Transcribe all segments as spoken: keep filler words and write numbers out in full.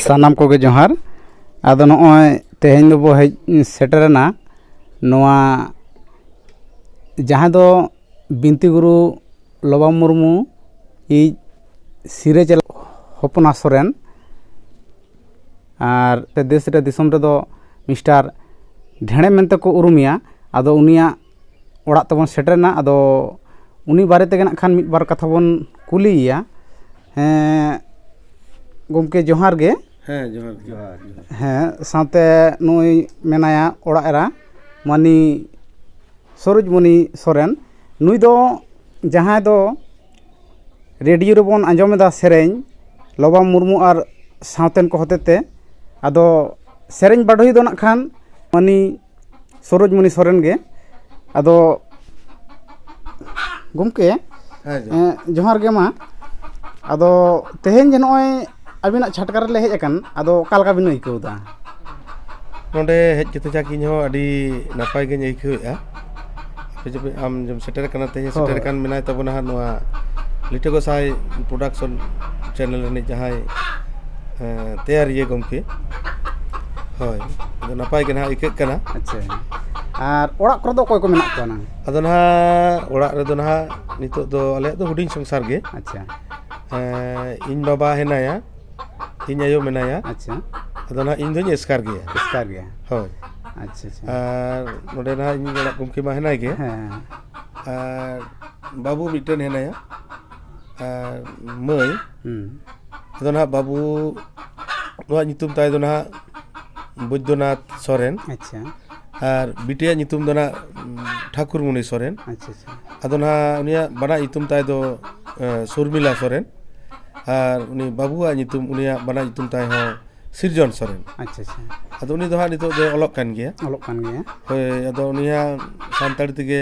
ᱥᱟᱱᱟᱢ ᱠᱚᱜᱮ ᱡᱚᱦᱟᱨ᱾ ᱟᱫᱚ ᱱᱚᱜᱼᱚᱭ ᱛᱮᱦᱮᱧ ᱫᱚᱵᱚ ᱦᱮᱡ ᱥᱮᱴᱮᱨᱮᱱᱟ ᱱᱚᱣᱟ ᱡᱟᱦᱟᱸ ᱫᱚ ᱵᱤᱱᱛᱤ ᱜᱩᱨᱩ ᱞᱚᱵᱟ ᱢᱩᱨᱢᱩ ᱤᱡ ᱥᱤᱨᱟᱹ ᱪᱟᱞᱟ ᱦᱚᱯᱚᱱᱟ ᱥᱚᱨᱮᱱ, ᱟᱨ ᱫᱮᱥ ᱨᱮ ᱫᱤᱥᱚᱢ ᱨᱮᱫᱚ ᱢᱤᱥᱴᱟᱨ ᱰᱷᱮᱬᱮ ᱢᱮᱱᱛᱮ ᱠᱚ ᱩᱨᱩᱢᱮᱭᱟ᱾ ᱟᱫᱚ ᱩᱱᱤᱭᱟᱜ ᱚᱲᱟᱜ ᱛᱮᱵᱚᱱ ᱥᱮᱴᱮᱨᱮᱱᱟ᱾ ᱟᱫᱚ ᱩᱱᱤ ᱵᱟᱨᱮ ᱛᱮᱜᱮ ᱱᱟᱜ ᱠᱷᱟᱱ ᱢᱤᱫ ᱵᱟᱨ ᱠᱟᱛᱷᱟ ᱵᱚᱱ ᱠᱩᱞᱤᱭᱮᱭᱟ᱾ ᱦᱮᱸ, ᱜᱚᱢᱠᱮ ᱡᱚᱦᱟᱨ ᱜᱮ᱾ ᱦᱮᱸ, ᱡᱚᱦᱟᱨ ᱜᱮ᱾ ᱡᱚᱦᱟᱨ, ᱡᱚᱦᱟᱨ᱾ ᱦᱮᱸ, ᱥᱟᱶᱛᱮ ᱱᱩᱭ ᱢᱮᱱᱟᱭᱟ ᱚᱲᱟᱜ ᱮᱨᱟ ᱢᱟᱹᱱᱤ ᱥᱚᱨᱳᱡᱽᱢᱚᱱᱤ ᱥᱚᱨᱮᱱ᱾ ᱱᱩᱭ ᱫᱚ ᱡᱟᱦᱟᱸᱭ ᱫᱚ ᱨᱮᱰᱤᱭᱳ ᱨᱮᱵᱚᱱ ᱟᱸᱡᱚᱢᱮᱫᱟ ᱥᱮᱨᱮᱧ ᱞᱚᱵᱟ ᱢᱩᱨᱢᱩ ᱟᱨ ᱥᱟᱶᱛᱮᱱ ᱠᱚ ᱦᱚᱛᱮᱛᱮ᱾ ᱟᱫᱚ ᱥᱮᱨᱮᱧ ᱵᱟᱰᱚᱦᱤ ᱫᱚ ᱱᱟᱜ ᱠᱷᱟᱱ ᱢᱟᱹᱱᱤ ᱥᱚᱨᱳᱡᱽᱢᱚᱱᱤ ᱥᱚᱨᱮᱱ ᱜᱮ᱾ ᱟᱫᱚ ᱜᱚᱢᱠᱮ, ᱦᱮᱸ, ᱡᱚᱦᱟᱨ᱾ ᱮᱸ, ᱡᱚᱦᱟᱨ ᱜᱮ ᱢᱟ᱾ ᱟᱫᱚ ᱛᱮᱦᱮᱧ ᱡᱮ ᱱᱚᱜᱼᱚᱭ ᱟᱹᱵᱤᱱᱟᱜ ᱪᱷᱟᱴᱠᱟ ᱨᱮᱞᱮ ᱦᱮᱡ ᱟᱠᱟᱱ, ᱟᱫᱚ ᱚᱠᱟ ᱞᱮᱠᱟ ᱵᱤᱱ ᱟᱹᱭᱠᱟᱹᱣ ᱮᱫᱟ? ᱱᱚᱰᱮ ᱦᱮᱡ ᱠᱟᱛᱮ ᱡᱟᱠ ᱤᱧ ᱦᱚᱸ ᱟᱹᱰᱤ ᱱᱟᱯᱟᱭ ᱜᱤᱧ ᱟᱹᱭᱠᱟᱹᱣᱮᱫᱼᱟ᱾ ᱟᱯᱮ ᱡᱮ ᱟᱢ ᱡᱮᱢ ᱥᱮᱴᱮᱨ ᱠᱟᱱᱟ, ᱛᱮᱦᱮᱧ ᱦᱳᱭ, ᱥᱮᱴᱮᱨ ᱦᱳᱭ᱾ ᱠᱟᱱ ᱢᱮᱱᱟᱭ ᱛᱟᱵᱚᱱᱟ ᱦᱟᱸᱜ ᱱᱚᱣᱟ ᱞᱤᱴᱟᱹ ᱜᱚᱸᱥᱟᱭ ᱯᱨᱚᱰᱟᱠᱥᱚᱱ ᱪᱮᱱᱮᱞ ᱨᱤᱱᱤᱡ ᱡᱟᱦᱟᱸᱭ, ᱮᱸ, ᱛᱮᱭᱟᱨᱤᱭᱟᱹ ᱜᱚᱢᱠᱮ᱾ ᱦᱳᱭ, ᱟᱫᱚ ᱱᱟᱯᱟᱭ ᱜᱮ ᱱᱟᱦᱟᱜ ᱟᱹᱭᱠᱟᱹᱜ ᱠᱟᱱᱟ᱾ ᱟᱪᱪᱷᱟ᱾ ᱟᱨ ᱚᱲᱟᱜ ᱠᱚᱨᱮ ᱫᱚ ᱚᱠᱚᱭ ᱠᱚ ᱢᱮᱱᱟᱜ ᱠᱚᱣᱟ ᱱᱟᱝ? ᱟᱫᱚ ᱱᱟᱦᱟᱜ ᱚᱲᱟᱜ ᱨᱮᱫᱚ ᱱᱟᱦᱟᱜ ᱱᱤᱛᱚᱜ ᱫᱚ ᱟᱞᱮᱭᱟᱜ ᱫᱚ ᱦᱩᱰᱤᱧ ᱥᱚᱝᱥᱟᱨ ᱜᱮ᱾ ᱟᱪᱪᱷᱟ᱾ ᱮᱸ, ᱤᱧ ᱵᱟᱵᱟ ᱦᱮᱱᱟᱭᱟ, ᱤᱧ ᱟᱭᱳ ᱢᱮᱱᱟᱭᱟ᱾ ᱟᱪᱪᱷᱟ᱾ ᱟᱫᱚ ᱱᱟᱦᱟᱜ ᱤᱧ ᱫᱚᱧ ᱮᱥᱠᱟᱨ ᱜᱮᱭᱟ᱾ ᱮᱥᱠᱟᱨ ᱜᱮᱭᱟ᱾ ᱦᱳᱭ᱾ ᱟᱪᱪᱷᱟ, ᱟᱪᱪᱷᱟ᱾ ᱟᱨ ᱱᱚᱰᱮ ᱱᱟᱦᱟᱜ ᱤᱧ ᱚᱲᱟᱜ ᱜᱚᱢᱠᱮ ᱢᱟ ᱦᱮᱱᱟᱭ ᱜᱮ᱾ ᱦᱮᱸ᱾ ᱟᱨ ᱵᱟᱹᱵᱩ ᱢᱤᱫᱴᱮᱱ ᱦᱮᱱᱟᱭᱟ, ᱟᱨ ᱢᱟᱹᱭ᱾ ᱦᱩᱸ᱾ ᱟᱫᱚ ᱱᱟᱦᱟᱜ ᱵᱟᱹᱵᱩ ᱱᱚᱣᱟ ᱧᱩᱛᱩᱢ ᱛᱟᱭ ᱫᱚ ᱱᱟᱦᱟᱜ ᱵᱳᱭᱫᱚᱱᱟᱛᱷ ᱥᱚᱨᱮᱱ᱾ ᱟᱪᱪᱷᱟ᱾ ᱟᱨ ᱵᱤᱴᱤᱭᱟᱜ ᱧᱩᱛᱩᱢ ᱫᱚ ᱱᱟᱦᱟᱜ, ᱩᱢ, ᱴᱷᱟᱠᱩᱨᱢᱩᱱᱤ ᱥᱚᱨᱮᱱ᱾ ᱟᱪᱪᱷᱟ, ᱟᱪᱪᱷᱟ᱾ ᱟᱫᱚ ᱱᱟᱦᱟᱜ ᱩᱱᱤᱭᱟᱜ ᱵᱟᱱᱟᱜ ᱧᱩᱛᱩᱢ ᱛᱟᱭ ᱫᱚ, ᱮ, ᱥᱩᱨᱢᱤᱞᱟ ᱥᱚᱨᱮᱱ᱾ ᱟᱨ ᱩᱱᱤ ᱵᱟᱹᱵᱩᱣᱟᱜ ᱧᱩᱛᱩᱢ, ᱩᱱᱤᱭᱟᱜ ᱵᱟᱱᱟᱜ ᱧᱩᱛᱩᱢ ᱛᱟᱭ ᱦᱚᱸ ᱥᱤᱨᱡᱚᱱ ᱥᱚᱨᱮᱱ᱾ ᱟᱪᱪᱷᱟ, ᱟᱪᱪᱷᱟ᱾ ᱟᱫᱚ ᱩᱱᱤ ᱫᱚ ᱦᱟᱸᱜ ᱱᱤᱛᱚᱜ ᱫᱚ ᱚᱞᱚᱜ ᱠᱟᱱ ᱜᱮᱭᱟ᱾ ᱚᱞᱚᱜ ᱠᱟᱱ ᱜᱮᱭᱟ᱾ ᱦᱳᱭ, ᱟᱫᱚ ᱩᱱᱤ ᱦᱟᱸᱜ ᱥᱟᱱᱛᱟᱲᱤ ᱛᱮᱜᱮ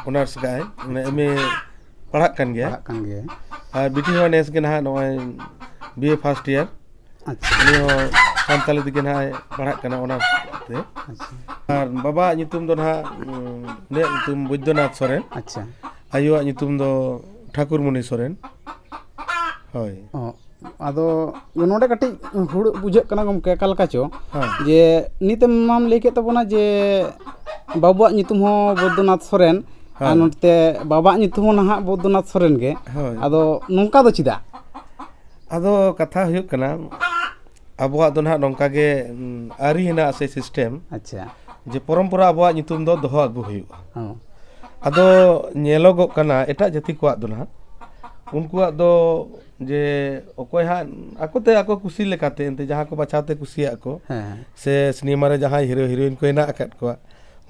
ᱚᱱᱟᱨᱥ ᱠᱟᱜᱼᱟᱭ, ᱢᱟᱱᱮ ᱟᱪᱪᱷᱟ᱾ ᱮᱢ ᱮ ᱯᱟᱲᱦᱟᱜ ᱠᱟᱱ ᱜᱮᱭᱟ᱾ ᱯᱟᱲᱦᱟᱜ ᱠᱟᱱ ᱜᱮᱭᱟ᱾ ᱟᱨ ᱵᱤᱴᱤ ᱦᱚᱸ ᱱᱮᱥ ᱜᱮ ᱱᱟᱦᱟᱜ ᱱᱚᱜᱼᱚᱭ ᱵᱤ ᱮ first year᱾ ᱟᱪᱪᱷᱟ᱾ ᱩᱱᱤ ᱦᱚᱸ ᱥᱟᱱᱛᱟᱲᱤ ᱛᱮᱜᱮ ᱱᱟᱦᱟᱜ ᱮ ᱯᱟᱲᱦᱟᱜ ᱠᱟᱱᱟ, ᱚᱱᱟᱨᱥ ᱛᱮ᱾ ᱟᱪᱪᱷᱟ᱾ ᱟᱨ ᱵᱟᱵᱟᱣᱟᱜ ᱧᱩᱛᱩᱢ ᱫᱚ ᱱᱟᱦᱟᱜ, ᱩᱸ, ᱩᱱᱤᱭᱟᱜ ᱧᱩᱛᱩᱢ ᱵᱳᱭᱫᱚᱱᱟᱛᱷ ᱥᱚᱨᱮᱱ᱾ ᱟᱪᱪᱷᱟ᱾ ᱟᱭᱳᱣᱟᱜ ᱧᱩᱛᱩᱢ ᱫᱚ ᱴᱷᱟᱠᱩᱨᱢᱩᱱᱤ ᱥᱚᱨᱮᱱ᱾ ᱦᱳᱭ᱾ ᱚ, ᱟᱫᱚ ᱱᱚᱰᱮ ᱠᱟᱹᱴᱤᱡ ᱦᱩᱲᱩ ᱵᱩᱡᱷᱟᱹᱜ ᱠᱟᱱᱟ ᱜᱚᱢᱠᱮ, ᱚᱠᱟ ᱞᱮᱠᱟ ᱪᱚ, ᱦᱮᱸ᱾ ᱡᱮ ᱱᱤᱛ ᱮᱢᱟᱢ ᱞᱟᱹᱭ ᱠᱮᱫ ᱛᱟᱵᱚᱱᱟ ᱡᱮ ᱵᱟᱵᱩᱣᱟᱜ ᱧᱩᱛᱩᱢ ᱦᱚᱸ ᱵᱳᱫᱽᱫᱚᱱᱟᱛᱷ ᱥᱚᱨᱮᱱ, ᱟᱨ ᱦᱮᱸ᱾ ᱱᱚᱛᱮ ᱵᱟᱵᱟᱣᱟᱜ ᱧᱩᱛᱩᱢ ᱦᱚᱸ ᱱᱟᱦᱟᱜ ᱵᱳᱫᱽᱫᱚᱱᱟᱛᱷ ᱥᱚᱨᱮᱱ ᱜᱮ᱾ ᱦᱳᱭ᱾ ᱟᱫᱚ ᱱᱚᱝᱠᱟ ᱫᱚ ᱪᱮᱫᱟᱜ? ᱟᱫᱚ ᱠᱟᱛᱷᱟ ᱦᱩᱭᱩᱜ ᱠᱟᱱᱟ, ᱟᱵᱚᱣᱟᱜ ᱫᱚ ᱱᱟᱦᱟᱜ ᱱᱚᱝᱠᱟ ᱜᱮ, ᱩᱸ, ᱟᱹᱨᱤ ᱦᱮᱱᱟᱜᱼᱟ ᱥᱮ system, ᱟᱪᱪᱷᱟ᱾ ᱡᱮ ᱯᱚᱨᱚᱢᱯᱚᱨᱟ ᱟᱵᱚᱣᱟᱜ ᱧᱩᱛᱩᱢ ᱫᱚ ᱫᱚᱦᱚ ᱟᱹᱜᱩ ᱦᱩᱭᱩᱜᱼᱟ᱾ ᱦᱚᱸ᱾ ᱟᱫᱚ ᱧᱮᱞᱚᱜᱚᱜ ᱠᱟᱱᱟ ᱮᱴᱟᱜ ᱡᱟᱹᱛᱤ ᱠᱚᱣᱟᱜ ᱫᱚ ᱱᱟᱦᱟᱜ, ᱩᱱᱠᱩᱣᱟᱜ ᱫᱚ ᱡᱮ ᱚᱠᱚᱭ ᱦᱟᱸᱜ ᱟᱠᱚᱛᱮ ᱟᱠᱚ ᱠᱩᱥᱤ ᱞᱮᱠᱟᱛᱮ ᱮᱱᱛᱮ ᱡᱟᱦᱟᱸ ᱠᱚ ᱵᱟᱪᱷᱟᱣ ᱛᱮ ᱠᱩᱥᱤᱭᱟᱜ ᱠᱚ, ᱦᱮᱸ᱾ ᱥᱮ ᱥᱤᱱᱮᱢᱟ ᱨᱮ ᱡᱟᱦᱟᱸᱭ ᱦᱤᱨᱳ ᱦᱤᱨᱳᱭᱤᱱ ᱠᱚ ᱦᱮᱱᱟᱜ ᱟᱠᱟᱫ ᱠᱚᱣᱟ,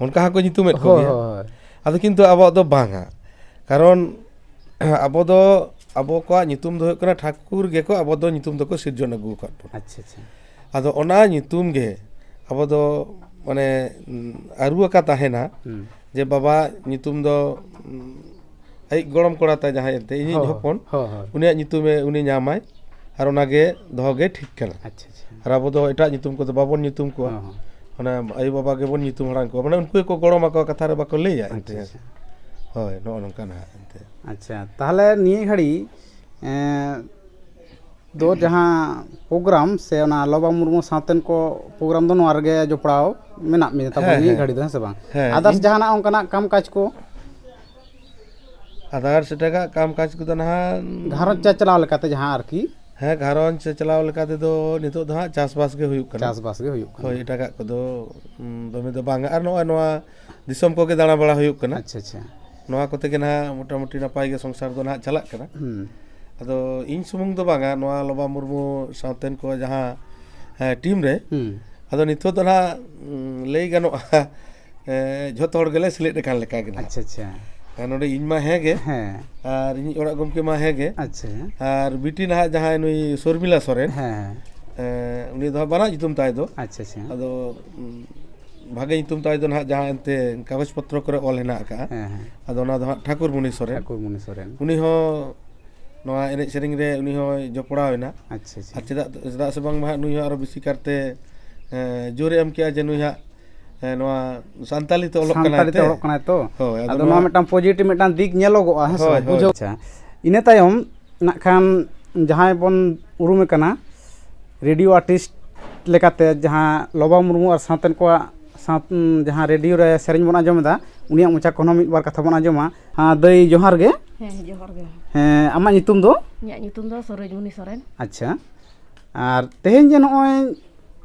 ᱚᱱᱠᱟ ᱦᱚᱸᱠᱚ ᱧᱩᱛᱩᱢᱮᱫ ᱦᱳᱭ, ᱠᱚᱜᱮᱭᱟ᱾ ᱦᱳᱭ, ᱦᱳᱭ᱾ ᱟᱫᱚ ᱠᱤᱱᱛᱩ ᱟᱵᱚᱣᱟᱜ ᱫᱚ ᱵᱟᱝᱟ᱾ ᱠᱟᱨᱚᱱ ᱟᱵᱚ ᱫᱚ, ᱟᱵᱚ ᱠᱚᱣᱟᱜ ᱧᱩᱛᱩᱢ ᱫᱚ ᱦᱩᱭᱩᱜ ᱠᱟᱱᱟ ᱴᱷᱟᱹᱠᱩᱨ ᱜᱮᱠᱚ ᱟᱵᱚ ᱫᱚ ᱧᱩᱛᱩᱢ ᱫᱚᱠᱚ ᱥᱤᱨᱡᱚᱱ ᱟᱹᱜᱩ ᱟᱠᱟᱫ ᱵᱚᱱᱟ᱾ ᱟᱪᱪᱷᱟ, ᱟᱪᱪᱷᱟ᱾ ᱟᱫᱚ ᱚᱱᱟ ᱧᱩᱛᱩᱢ ᱜᱮ ᱟᱵᱚ ᱫᱚ ᱢᱟᱱᱮ, ᱩᱸ, ᱟᱹᱨᱩ ᱟᱠᱟ ᱛᱟᱦᱮᱱᱟ ᱦᱩᱸ᱾ ᱡᱮ ᱵᱟᱵᱟ ᱧᱩᱛᱩᱢ ᱫᱚ, ᱩᱸ, ᱟᱡ ᱜᱚᱲᱚᱢ ᱠᱚᱲᱟ ᱛᱟᱭ ᱡᱟᱦᱟᱸᱭ ᱮᱱᱛᱮ ᱤᱧᱤᱡ ᱦᱳᱭ, ᱦᱚᱯᱚᱱ, ᱦᱳᱭ, ᱦᱳᱭ᱾ ᱩᱱᱤᱭᱟᱜ ᱧᱩᱛᱩᱢᱮ ᱩᱱᱤ ᱧᱟᱢᱟᱭ, ᱟᱨ ᱚᱱᱟᱜᱮ ᱫᱚᱦᱚ ᱜᱮ ᱴᱷᱤᱠ ᱠᱟᱱᱟ᱾ ᱟᱪᱪᱷᱟ, ᱟᱪᱪᱷᱟ᱾ ᱟᱨ ᱟᱵᱚ ᱫᱚ ᱮᱴᱟᱜ ᱧᱩᱛᱩᱢ ᱠᱚᱫᱚ ᱵᱟᱵᱚᱱ ᱧᱩᱛᱩᱢ ᱠᱚᱣᱟ᱾ ᱦᱚᱸ, ᱦᱚᱸ᱾ ᱚᱱᱟ ᱟᱭᱳᱼᱵᱟᱵᱟ ᱜᱮᱵᱚᱱ ᱧᱩᱛᱩᱢ ᱦᱟᱲᱟᱢ ᱠᱚᱣᱟ, ᱢᱟᱱᱮ ᱩᱱᱠᱩ ᱜᱮᱠᱚ ᱜᱚᱲᱚᱢ ᱟᱠᱚᱣᱟ, ᱠᱟᱛᱷᱟ ᱨᱮ ᱵᱟᱠᱚ ᱞᱟᱹᱭᱟ ᱟᱪᱪᱷᱟ, ᱮᱱᱛᱮ᱾ ᱟᱪᱪᱷᱟ᱾ ᱦᱳᱭ, ᱱᱚᱜᱼᱚ ᱱᱚᱝᱠᱟ ᱱᱟᱦᱟᱜ ᱮᱱᱛᱮ᱾ ᱟᱪᱪᱷᱟ, ᱛᱟᱦᱚᱞᱮ ᱱᱤᱭᱟᱹ ᱜᱷᱟᱹᱲᱤ, ᱮᱸ, ᱫᱚ ᱡᱟᱦᱟᱸ program ᱥᱮ ᱚᱱᱟ ᱞᱚᱵᱟ ᱢᱩᱨᱢᱩ ᱥᱟᱶᱛᱮᱱ ᱠᱚ program ᱫᱚ ᱱᱚᱣᱟ ᱨᱮᱜᱮ ᱡᱚᱯᱲᱟᱣ ᱢᱮᱱᱟᱜ ᱢᱮ ᱛᱟᱵᱚᱱ ᱦᱮᱸ, ᱱᱤᱭᱟᱹ ᱦᱮᱸ᱾ ᱜᱷᱟᱹᱲᱤ ᱫᱚ, ᱦᱮᱸ ᱥᱮ ᱵᱟᱝ? ᱦᱮᱸ, Others ᱤᱧ- ᱡᱟᱦᱟᱱᱟᱜ ᱚᱱᱠᱟᱱᱟᱜ ᱠᱟᱢ ᱠᱟᱡᱽ ᱠᱚ? Others ᱮᱴᱟᱜᱟᱜ ᱠᱟᱢ ᱠᱟᱡᱽ ᱠᱚᱫᱚ ᱱᱟᱦᱟᱜ ᱜᱷᱟᱨᱚᱸᱡᱽ ᱪᱟᱪᱞᱟᱣ ᱞᱮᱠᱟᱛᱮ ᱡᱟᱦᱟᱸ ᱟᱨᱠᱤ? ᱦᱮᱸ, ᱜᱷᱟᱨᱚᱸᱡᱽ ᱪᱟᱪᱞᱟᱣ ᱞᱮᱠᱟ ᱛᱮᱫᱚ ᱱᱤᱛᱚᱜ ᱫᱚ ᱦᱟᱸᱜ ᱪᱟᱥᱵᱟᱥ ᱜᱮ ᱦᱩᱭᱩᱜ ᱠᱟᱱᱟ᱾ ᱪᱟᱥᱵᱟᱥ ᱜᱮ ᱦᱩᱭᱩᱜ ᱠᱟᱱᱟ᱾ ᱦᱳᱭ, ᱮᱴᱟᱜᱟᱜ ᱠᱚᱫᱚ, ᱩᱸ, ᱫᱚᱢᱮ ᱫᱚ ᱵᱟᱝ᱾ ᱟᱨ ᱱᱚᱜᱼᱚᱭ ᱱᱚᱣᱟ ᱫᱤᱥᱚᱢ ᱠᱚᱜᱮ ᱫᱟᱬᱟ ᱵᱟᱲᱟ ᱦᱩᱭᱩᱜ ᱠᱟᱱᱟ᱾ ᱟᱪᱪᱷᱟ, ᱟᱪᱪᱷᱟ᱾ ᱱᱚᱣᱟ ᱠᱚᱛᱮ ᱜᱮ ᱱᱟᱦᱟᱜ ᱢᱚᱴᱟᱢᱩᱴᱤ ᱱᱟᱯᱟᱭ ᱜᱮ ᱥᱚᱝᱥᱟᱨ ᱫᱚ ᱱᱟᱦᱟᱜ ᱪᱟᱞᱟᱜ ᱠᱟᱱᱟ᱾ ᱦᱩᱸ᱾ ᱟᱫᱚ ᱤᱧ ᱥᱩᱢᱩᱝ ᱫᱚ ᱵᱟᱝᱟ, ᱱᱚᱣᱟ ᱞᱚᱵᱟ ᱢᱩᱨᱢᱩ ᱥᱟᱶᱛᱮᱱ ᱠᱚ ᱡᱟᱦᱟᱸ, ᱦᱮᱸ, ᱴᱤᱢ ᱨᱮ, ᱦᱩᱸ᱾ ᱟᱫᱚ ᱱᱤᱛᱚᱜ ᱫᱚ ᱱᱟᱦᱟᱜ, ᱩᱸ, ᱞᱟᱹᱭ ᱜᱟᱱᱚᱜᱼᱟ, ᱮᱸ, ᱡᱷᱚᱛᱚ ᱦᱚᱲ ᱜᱮᱞᱮ ᱥᱮᱞᱮᱫ ᱟᱠᱟᱱ ᱞᱮᱠᱟ ᱜᱮ ᱱᱟᱦᱟᱜ᱾ ᱟᱪᱪᱷᱟ, ᱟᱪᱪᱷᱟ᱾ ᱦᱮᱸ, ᱱᱚᱰᱮ ᱤᱧ ᱢᱟ ᱦᱮᱸ ᱜᱮ, ᱦᱮᱸ᱾ ᱟᱨ ᱤᱧᱤᱡ ᱚᱲᱟᱜ ᱜᱚᱢᱠᱮ ᱢᱟ ᱦᱮᱸ ᱜᱮ, ᱟᱪᱪᱷᱟ᱾ ᱟᱨ ᱵᱤᱴᱤ ᱱᱟᱦᱟᱜ ᱡᱟᱦᱟᱸᱭ ᱱᱩᱭ ᱥᱚᱨᱢᱤᱞᱟ ᱥᱚᱨᱮᱱ, ᱦᱮᱸ᱾ ᱮᱸ, ᱩᱱᱤ ᱫᱚ ᱦᱟᱸᱜ ᱵᱟᱱᱟᱜ ᱧᱩᱛᱩᱢ ᱛᱟᱭ ᱫᱚ᱾ ᱟᱪᱪᱷᱟ, ᱟᱪᱪᱷᱟ᱾ ᱟᱫᱚ, ᱩᱸ, ᱵᱷᱟᱜᱮ ᱧᱩᱛᱩᱢ ᱛᱟᱭ ᱫᱚ ᱱᱟᱦᱟᱜ ᱡᱟᱦᱟᱸ ᱮᱱᱛᱮ ᱠᱟᱜᱚᱡᱽ ᱯᱚᱛᱨᱚ ᱠᱚᱨᱮ ᱚᱞ ᱦᱮᱱᱟᱜ ᱟᱠᱟᱜᱼᱟ᱾ ᱦᱮᱸ, ᱦᱮᱸ᱾ ᱟᱫᱚ ᱚᱱᱟ ᱫᱚ ᱦᱟᱸᱜ ᱴᱷᱟᱹᱠᱩᱨᱢᱩᱱᱤ ᱥᱚᱨᱮᱱ᱾ ᱴᱷᱟᱹᱠᱩᱨᱢᱩᱱᱤ ᱥᱚᱨᱮᱱ᱾ ᱩᱱᱤ ᱦᱚᱸ ᱱᱚᱣᱟ ᱮᱱᱮᱡ ᱥᱮᱨᱮᱧ ᱨᱮ ᱩᱱᱤ ᱦᱚᱸᱭ ᱡᱚᱯᱲᱟᱣ ᱮᱱᱟ᱾ ᱟᱪᱪᱷᱟ, ᱟᱪᱪᱷᱟ᱾ ᱟᱨ ᱪᱮᱫᱟᱜ, ᱪᱮᱫᱟᱜ ᱥᱮ ᱵᱟᱝᱢᱟ ᱦᱟᱸᱜ ᱱᱩᱭ ᱦᱚᱸ ᱟᱨᱚ ᱵᱮᱥᱤ ᱠᱟᱨᱛᱮ, ᱮᱸ, ᱡᱳᱨᱮ ᱮᱢ ᱠᱮᱜᱼᱟ ᱡᱮ ᱱᱩᱭ ᱦᱟᱸᱜ, ᱮᱸ, ᱱᱚᱣᱟ ᱥᱟᱱᱛᱟᱞᱤ ᱛᱮ ᱚᱞᱚᱜ ᱠᱟᱱᱟᱭ ᱥᱟᱱᱛᱟᱲᱤ ᱛᱮ ᱛᱮ᱾ ᱚᱞᱚᱜ ᱠᱟᱱᱟᱭ ᱛᱚ᱾ ᱦᱳᱭ, ᱟᱫᱚ ᱟᱫᱚ ᱱᱚᱣᱟ ᱱᱚᱣᱟ ᱢᱤᱫᱴᱟᱝ positive ᱢᱤᱫᱴᱟᱝ ᱫᱤᱠ ᱧᱮᱞᱚᱜᱚᱜᱼᱟ, ᱦᱮᱸ ᱥᱮ ᱦᱳᱭ, ᱵᱟᱝ? ᱦᱳᱭ᱾ ᱵᱩᱡᱷᱟᱹᱣ᱾ ᱟᱪᱪᱷᱟ, ᱤᱱᱟᱹ ᱛᱟᱭᱚᱢ ᱱᱟᱜ ᱠᱷᱟᱱ ᱡᱟᱦᱟᱸᱭ ᱵᱚᱱ ᱩᱨᱩᱢᱮ ᱠᱟᱱᱟ ᱨᱮᱰᱤᱭᱳ ᱟᱨᱴᱤᱥᱴ ᱞᱮᱠᱟᱛᱮ, ᱡᱟᱦᱟᱸ ᱞᱚᱵᱟ ᱢᱩᱨᱢᱩ ᱟᱨ ᱥᱟᱶᱛᱮᱱ ᱠᱚᱣᱟᱜ ᱥᱟᱶ, ᱡᱟᱦᱟᱸ ᱨᱮᱰᱤᱭᱳ ᱨᱮ ᱥᱮᱨᱮᱧ ᱵᱚᱱ ᱟᱸᱡᱚᱢ ᱮᱫᱟ, ᱩᱱᱤᱭᱟᱜ ᱢᱚᱪᱟ ᱠᱷᱚᱱ ᱦᱚᱸ ᱢᱤᱫ ᱵᱟᱨ ᱠᱟᱛᱷᱟ ᱵᱚᱱ ᱟᱸᱡᱚᱢᱟ᱾ ᱦᱮᱸ, ᱫᱟᱹᱭ, ᱡᱚᱦᱟᱨ ᱜᱮ᱾ ᱦᱮᱸ, ᱡᱚᱦᱟᱨ ᱜᱮ᱾ ᱦᱮᱸ, ᱟᱢᱟᱜ ᱧᱩᱛᱩᱢ ᱫᱚ? ᱤᱧᱟᱹᱜ ᱧᱩᱛᱩᱢ ᱫᱚ ᱥᱚᱨᱳᱡᱽᱢᱩᱱᱤ ᱥᱚᱨᱮᱱ᱾ ᱟᱪᱪᱷᱟ, ᱟᱨ ᱛᱮᱦᱮᱧ ᱡᱮ ᱱᱚᱜᱼᱚᱭ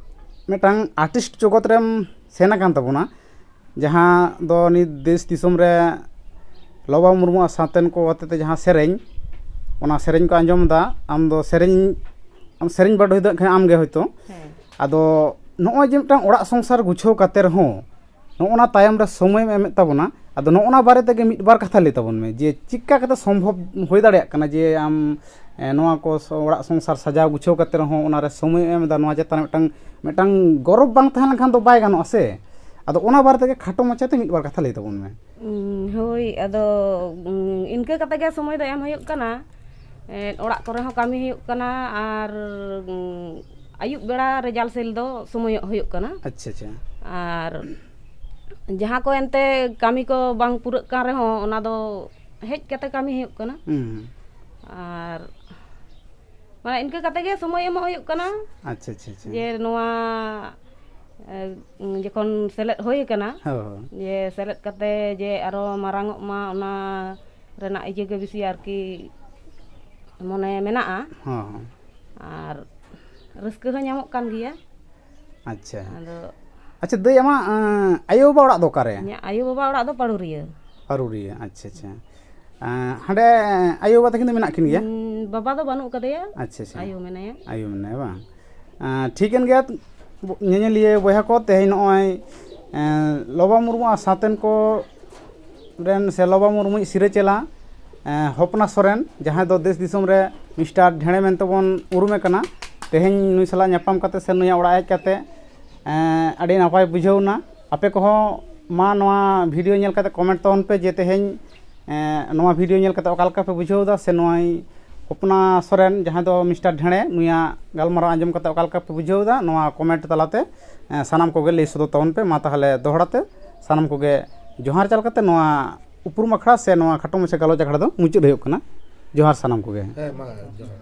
ᱢᱤᱫᱴᱟᱝ ᱟᱨᱴᱤᱥᱴ ᱡᱚᱜᱚᱛ ᱨᱮᱢ ᱥᱮᱱ ᱟᱠᱟᱱ ᱛᱟᱵᱚᱱᱟ, ᱡᱟᱦᱟᱸ ᱫᱚ ᱱᱤᱛ ᱫᱮᱥ ᱫᱤᱥᱚᱢ ᱨᱮ ᱞᱚᱵᱟ ᱢᱩᱨᱢᱩ ᱟᱨ ᱥᱟᱶᱛᱮᱱ ᱠᱚ ᱦᱚᱛᱮᱛᱮ ᱡᱟᱦᱟᱸ ᱥᱮᱨᱮᱧ, ᱚᱱᱟ ᱥᱮᱨᱮᱧ ᱠᱚ ᱟᱸᱡᱚᱢ ᱮᱫᱟ, ᱟᱢ ᱫᱚ ᱥᱮᱨᱮᱧ, ᱟᱢ ᱥᱮᱨᱮᱧ ᱵᱟᱰᱚᱦᱤ ᱫᱚ ᱠᱷᱟᱱ ᱟᱢ ᱜᱮ ᱦᱚᱭᱛᱳ᱾ ᱦᱮᱸ᱾ ᱟᱫᱚ ᱱᱚᱜᱼᱚᱭ ᱡᱮ ᱢᱤᱫᱴᱟᱝ ᱚᱲᱟᱜ ᱥᱚᱝᱥᱟᱨ ᱜᱩᱪᱷᱟᱹᱣ ᱠᱟᱛᱮ ᱨᱮᱦᱚᱸ ᱱᱚᱜᱼᱚ ᱱᱟ ᱛᱟᱭᱚᱢ ᱨᱮ ᱥᱚᱢᱚᱭᱮᱢ ᱮᱢᱮᱫ ᱛᱟᱵᱚᱱᱟ, ᱟᱫᱚ ᱱᱚᱜᱼᱚ ᱱᱟ ᱵᱟᱨᱮ ᱛᱮᱜᱮ ᱢᱤᱫ ᱵᱟᱨ ᱠᱟᱛᱷᱟ ᱞᱟᱹᱭ ᱛᱟᱵᱚᱱ ᱢᱮ, ᱡᱮ ᱪᱮᱫᱠᱟ ᱠᱟᱛᱮ ᱥᱚᱢᱵᱷᱚᱵ ᱦᱩᱭ ᱫᱟᱲᱮᱭᱟᱜ ᱠᱟᱱᱟ ᱡᱮ ᱟᱢ, ᱮ, ᱱᱚᱣᱟ ᱠᱚ ᱥᱚ-, ᱚᱲᱟᱜ ᱥᱚᱝᱥᱟᱨ ᱥᱟᱡᱟᱣ ᱜᱩᱪᱷᱟᱹᱣ ᱠᱟᱛᱮ ᱨᱮᱦᱚᱸ ᱚᱱᱟᱨᱮ ᱥᱚᱢᱚᱭᱮᱢ ᱮᱢ ᱮᱫᱟ, ᱱᱚᱣᱟ ᱪᱮᱛᱟᱱ ᱨᱮ ᱢᱤᱫᱴᱟᱝ, ᱢᱤᱫᱴᱟᱝ ᱜᱚᱨᱚᱵᱽ ᱵᱟᱝ ᱛᱟᱦᱮᱸ ᱞᱮᱱᱠᱷᱟᱱ ᱫᱚ ᱵᱟᱭ ᱜᱟᱱᱚᱜᱼᱟ ᱥᱮ᱾ ᱟᱫᱚ ᱚᱱᱟ ᱵᱟᱨᱮ ᱛᱮᱜᱮ ᱠᱷᱟᱴᱚ ᱢᱟᱪᱷᱟᱛᱮ ᱢᱤᱫ ᱵᱟᱨ ᱠᱟᱛᱷᱟ ᱞᱟᱹᱭ ᱛᱟᱵᱚᱱ ᱢᱮ᱾ ᱩᱸ, ᱦᱳᱭ, ᱟᱫᱚ, ᱩᱸ, ᱤᱱᱠᱟᱹ ᱠᱟᱛᱮ ᱜᱮ ᱥᱚᱢᱚᱭ ᱫᱚ ᱮᱢ ᱦᱩᱭᱩᱜ ᱠᱟᱱᱟ᱾ ᱮᱸ, ᱚᱲᱟᱜ ᱠᱚᱨᱮ ᱦᱚᱸ ᱠᱟᱹᱢᱤ ᱦᱩᱭᱩᱜ ᱠᱟᱱᱟ ᱟᱨ, ᱩᱸ, ᱟᱹᱭᱩᱵ ᱵᱮᱲᱟ ᱨᱮᱡᱟᱞ ᱥᱮᱞ ᱫᱚ ᱥᱚᱢᱚᱭᱚᱜ ᱦᱩᱭᱩᱜ ᱠᱟᱱᱟ᱾ ᱟᱪᱪᱷᱟ, ᱟᱪᱪᱷᱟ᱾ ᱟᱨ ᱡᱟᱦᱟᱸ ᱠᱚ ᱮᱱᱛᱮ ᱠᱟᱹᱢᱤ ᱠᱚ ᱵᱟᱝ ᱯᱩᱨᱟᱹᱜ ᱠᱟᱱ ᱨᱮᱦᱚᱸ, ᱚᱱᱟ ᱫᱚ ᱦᱮᱡ ᱠᱟᱛᱮ ᱠᱟᱹᱢᱤ ᱦᱩᱭᱩᱜ ᱠᱟᱱᱟ᱾ ᱦᱩᱸ᱾ ᱟᱨ ᱢᱟᱱᱮ ᱤᱱᱠᱟᱹ ᱠᱟᱛᱮ ᱜᱮ ᱥᱚᱢᱚᱭ ᱮᱢᱚᱜ ᱦᱩᱭᱩᱜ ᱠᱟᱱᱟ᱾ ᱟᱪᱪᱷᱟ, ᱟᱪᱪᱷᱟ, ᱟᱪᱪᱷᱟ᱾ ᱡᱮ ᱱᱚᱣᱟ, ᱮ, ᱡᱚᱠᱷᱚᱱ ᱥᱮᱞᱮᱫ ᱦᱩᱭ ᱟᱠᱟᱱᱟ, ᱦᱳᱭ, ᱦᱳᱭ᱾ ᱡᱮ ᱥᱮᱞᱮᱫ ᱠᱟᱛᱮ ᱡᱮ ᱟᱨᱚ ᱢᱟᱨᱟᱝ ᱚᱜ ᱢᱟ, ᱚᱱᱟ ᱨᱮᱱᱟᱜ ᱤᱭᱟᱹ ᱜᱮ ᱵᱮᱥᱤ ᱟᱨᱠᱤ ᱢᱚᱱᱮ ᱢᱮᱱᱟᱜᱼᱟ᱾ ᱦᱚᱸ, ᱦᱚᱸ᱾ ᱟᱨ ᱨᱟᱹᱥᱠᱟᱹ ᱦᱚᱸ ᱧᱟᱢᱚᱜ ᱠᱟᱱ ᱜᱮᱭᱟ᱾ ᱟᱪᱪᱷᱟ᱾ ᱟᱫᱚ ᱟᱪᱪᱷᱟ, ᱫᱟᱹᱭ, ᱟᱢᱟᱜ, ᱮᱸ, ᱟᱭᱳ-ᱵᱟᱵᱟ ᱚᱲᱟᱜ ᱫᱚ ᱚᱠᱟᱨᱮ? ᱤᱧᱟᱹᱜ ᱟᱭᱳ-ᱵᱟᱵᱟ ᱚᱲᱟᱜ ᱫᱚ ᱯᱟᱹᱲᱩᱨᱤᱭᱟᱹ᱾ ᱯᱟᱹᱲᱩᱨᱤᱭᱟᱹ, ᱟᱪᱪᱷᱟ, ᱟᱪᱪᱷᱟ᱾ ᱮᱸ, ᱦᱟᱸᱰᱮ ᱟᱭᱳ-ᱵᱟᱵᱟ ᱛᱟᱹᱠᱤᱱ ᱫᱚ ᱢᱮᱱᱟᱜ ᱠᱤᱱ ᱜᱮᱭᱟ? ᱩᱸ, ᱵᱟᱵᱟ ᱫᱚ ᱵᱟᱹᱱᱩᱜ ᱠᱟᱫᱮᱭᱟ᱾ ᱟᱪᱪᱷᱟ, ᱟᱪᱪᱷᱟ᱾ ᱟᱭᱳ ᱢᱮᱱᱟᱭᱟ᱾ ᱟᱭᱳ ᱢᱮᱱᱟᱭᱟ ᱵᱟᱝ? ᱮᱸ, ᱴᱷᱤᱠᱟᱹᱱ ᱜᱮᱭᱟ, ᱧᱮᱧᱮᱞᱤᱭᱟᱹ ᱵᱚᱭᱦᱟ ᱠᱚ, ᱛᱮᱦᱮᱧ ᱱᱚᱜᱼᱚᱭ, ᱮᱸ, ᱞᱚᱵᱟ ᱢᱩᱨᱢᱩ ᱟᱨ ᱥᱟᱶᱛᱮᱱ ᱠᱚ ᱨᱮᱱ ᱥᱮ ᱞᱚᱵᱟ ᱢᱩᱨᱢᱩᱭᱤᱡ ᱥᱤᱨᱟᱹ ᱪᱮᱞᱟ, ᱮᱸ, ᱦᱚᱯᱱᱟ ᱥᱚᱨᱮᱱ, ᱡᱟᱦᱟᱸᱭ ᱫᱚ ᱫᱮᱥ ᱫᱤᱥᱚᱢ ᱨᱮ ᱢᱤᱥᱴᱟᱨ ᱰᱷᱮᱬᱮ ᱢᱮᱱᱛᱮ ᱵᱚᱱ ᱩᱨᱩᱢᱮ ᱠᱟᱱᱟ᱾ ᱛᱮᱦᱮᱧ ᱱᱩᱭ ᱥᱟᱞᱟᱜ ᱧᱟᱯᱟᱢ ᱠᱟᱛᱮ ᱥᱮ ᱱᱩᱭᱟᱜ ᱚᱲᱟᱜ ᱦᱮᱡ ᱠᱟᱛᱮ, ᱮᱸ, ᱟᱹᱰᱤ ᱱᱟᱯᱟᱭ ᱵᱩᱡᱷᱟᱹᱣ ᱮᱱᱟ᱾ ᱟᱯᱮ ᱠᱚᱦᱚᱸ ᱢᱟ ᱱᱚᱣᱟ ᱵᱷᱤᱰᱤᱭᱳ ᱧᱮᱞ ᱠᱟᱛᱮ ᱠᱚᱢᱮᱱᱴ ᱛᱟᱵᱚᱱ ᱯᱮ ᱡᱮ ᱛᱮᱦᱮᱧ, ᱮᱸ, ᱱᱚᱣᱟ ᱵᱷᱤᱰᱤᱭᱳ ᱧᱮᱞ ᱠᱟᱛᱮ ᱚᱠᱟ ᱞᱮᱠᱟ ᱯᱮ ᱵᱩᱡᱷᱟᱹᱣ ᱮᱫᱟ, ᱥᱮ ᱱᱚᱜᱼᱚᱭ ᱦᱚᱯᱱᱟ ᱥᱚᱨᱮᱱ, ᱡᱟᱦᱟᱸᱭ ᱫᱚ ᱢᱤᱥᱴᱟᱨ ᱰᱷᱮᱬᱮ, ᱱᱩᱭᱟᱜ ᱜᱟᱞᱢᱟᱨᱟᱣ ᱟᱸᱡᱚᱢ ᱠᱟᱛᱮ ᱚᱠᱟ ᱞᱮᱠᱟ ᱯᱮ ᱵᱩᱡᱷᱟᱹᱣ ᱮᱫᱟ, ᱱᱚᱣᱟ ᱠᱚᱢᱮᱱᱴ ᱛᱟᱞᱟᱛᱮ, ᱮᱸ, ᱥᱟᱱᱟᱢ ᱠᱚᱜᱮ ᱞᱟᱹᱭ ᱥᱚᱫᱚᱨ ᱛᱟᱵᱚᱱ ᱯᱮ᱾ ᱢᱟ ᱛᱟᱦᱚᱞᱮ ᱫᱚᱦᱲᱟ ᱛᱮ ᱥᱟᱱᱟᱢ ᱠᱚᱜᱮ ᱡᱚᱦᱟᱨ ᱪᱟᱞ ᱠᱟᱛᱮ ᱱᱚᱣᱟ ᱩᱯᱨᱩᱢ ᱟᱠᱷᱲᱟ ᱥᱮ ᱱᱚᱣᱟ ᱠᱷᱟᱴᱚ ᱢᱟᱪᱷᱟ ᱜᱟᱞᱚᱪ ᱟᱠᱷᱲᱟ ᱫᱚ ᱢᱩᱪᱟᱹᱫ ᱦᱩᱭᱩᱜ ᱠᱟᱱᱟ᱾ ᱡᱚᱦᱟᱨ ᱥᱟᱱᱟᱢ ᱠᱚᱜᱮ᱾ ᱦᱮᱸ, ᱢᱟ ᱡᱚᱦᱟᱨ᱾